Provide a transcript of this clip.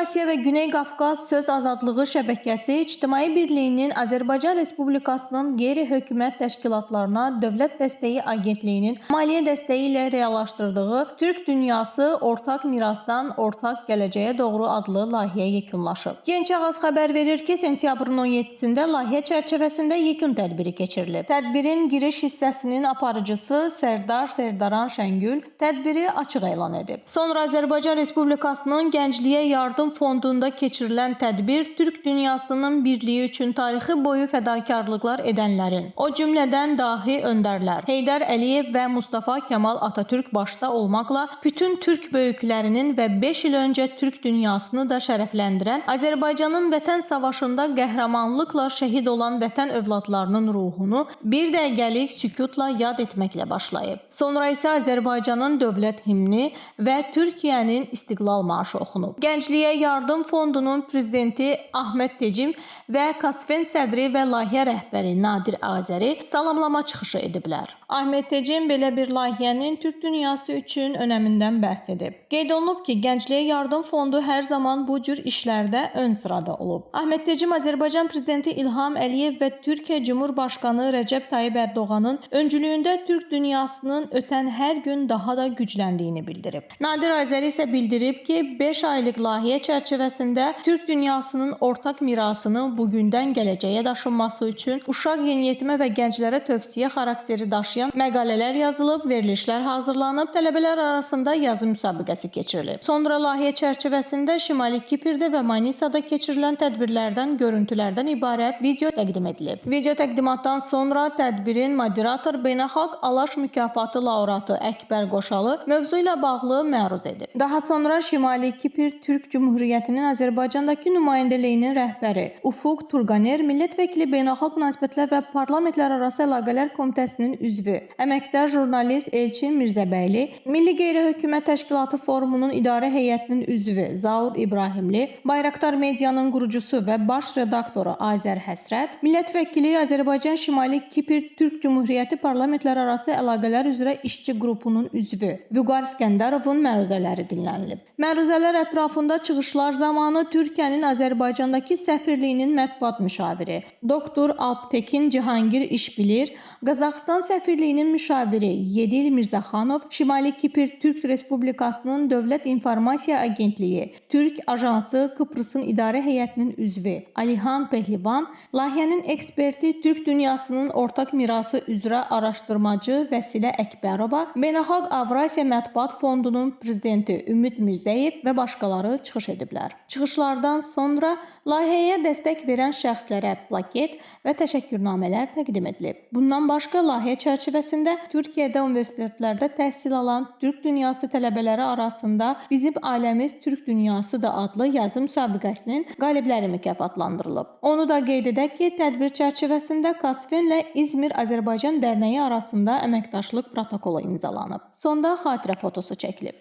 Asiya və Güney Qafqaz Söz Azadlığı Şəbəkəsi İctimai Birliyinin Azərbaycan Respublikasının qeyri-hökumət təşkilatlarına Dövlət Dəstəyi Agentliyinin maliyyə dəstəyi ilə reallaşdırdığı Türk Dünyası Ortaq Mirasdan Ortaq Gələcəyə Doğru adlı layihə yekunlaşıb. Genç Ağaz xəbər verir ki, sentyabrın 17-sində layihə çərçivəsində yekun tədbiri keçirilib. Tədbirin giriş hissəsinin aparıcısı Sərdar Sərdaran Şəngül tədbiri açıq elan edib. Sonra Azərbaycan Respublikasının Gəncliyə Yardım Fondunda keçirilən tədbir Türk dünyasının birliyi üçün tarixi boyu fədakarlıqlar edənlərin, o cümlədən dahi öndərlər Heydər Əliyev və Mustafa Kəmal Atatürk başda olmaqla bütün türk böyüklərinin və 5 il öncə türk dünyasını da şərəfləndirən Azərbaycanın Vətən savaşında qəhrəmanlıqla şəhid olan vətən övladlarının ruhunu bir dəqiqəlik sükutla yad etməklə başlayıb. Sonra isə Azərbaycanın dövlət himni və Türkiyənin İstiqlal marşı oxunub. Gəncliyə Yardım Fondunun prezidenti Ahmet Tecim və Kasfen sədri və layihə rəhbəri Nadir Azəri salamlama çıxışı ediblər. Ahmet Tecim belə bir layihənin Türk dünyası üçün önəmindən bəhs edib. Qeyd olunub ki, Gəncliyə Yardım Fondu hər zaman bu cür işlərdə ön sırada olub. Ahmet Tecim Azərbaycan prezidenti İlham Əliyev və Türkiyə Cumhurbaşqanı Rəcəb Tayyib Ərdoğanın öncülüyündə Türk dünyasının ötən hər gün daha da gücləndiyini bildirib. Nadir Azəri isə bildirib ki, 5 aylıq layihə çərçivəsində Türk dünyasının ortaq mirasını bugündən gələcəyə daşınması üçün uşaq, yeniyetmə və gənclərə tövsiyə xarakteri daşıyan məqalələr yazılıb, verilişlər hazırlanıb, tələbələr arasında yazı müsabiqəsi keçirilib. Sonra layihə çərçivəsində Şimali Kiprdə və Manisada keçirilən tədbirlərdən görüntülərdən ibarət video təqdim edilib. Video təqdimatdan sonra tədbirin moderator Beynəlxalq Alaş mükafatı laureatı Əkbər Qoşalı mövzu ilə bağlı məruz edib. Daha sonra Şimali Kipr Türk Cümhuriyyətinin Azərbaycandakı nümayəndəliyinin rəhbəri Ufuq Turqaner, millət vəkili Beynəlxalq Münasibətlər və Parlamentlərarası Əlaqələr Komitəsinin üzvü, əməkdar jurnalist Elçin Mirzəbəyli, Milli Qeyri-Hökumət Təşkilatı Forumunun idarə heyətinin üzvü Zaur İbrahimli, Bayraqdar Medianın qurucusu və baş redaktoru Azər Həsrət, millət vəkili Azərbaycan Şimali Kipr Türk Cümhuriyyəti Parlamentlərarası Əlaqələr üzrə İşçi Qrupunun üzvü Vüqar İskəndərovun məruzələri dinlənilib. Məruzələr ətrafında çıxışlar zamanı Türkiyənin Azərbaycandakı səfirliyinin mətbuat müşaviri doktor Alptekin Cihangir İşbilir, Qazaxıstan səfirliyinin müşaviri Yedil Mirzəxanov, Şimali Kipr Türk Respublikasının Dövlət İnformasiya Agentliyi, Türk Ajansı Kıbrısın idarə heyətinin üzvü Alihan Pehlivan, layihənin eksperti Türk dünyasının ortaq mirası üzrə araşdırmacı Vəsilə Əkbərova, Beynəlxalq Avrasiya Mətbuat Fondunun prezidenti Ümid Mirzəyev və başqaları çıxış ediblər. Çıxışlardan sonra layihəyə dəstək verən şəxslərə plaket və təşəkkürnamələr təqdim edilib. Bundan başqa layihə çərçivəsində Türkiyədə universitetlərdə təhsil alan Türk dünyası tələbələri arasında Bizim Ailəmiz Türk Dünyasıdır adlı yazı müsabiqəsinin qalibləri mükafatlandırılıb. Onu da qeyd edək ki, tədbir çərçivəsində Kasfenlə İzmir Azərbaycan Dərnəyi arasında əməkdaşlıq protokolu imzalanıb. Sonda xatirə fotosu çəkilib.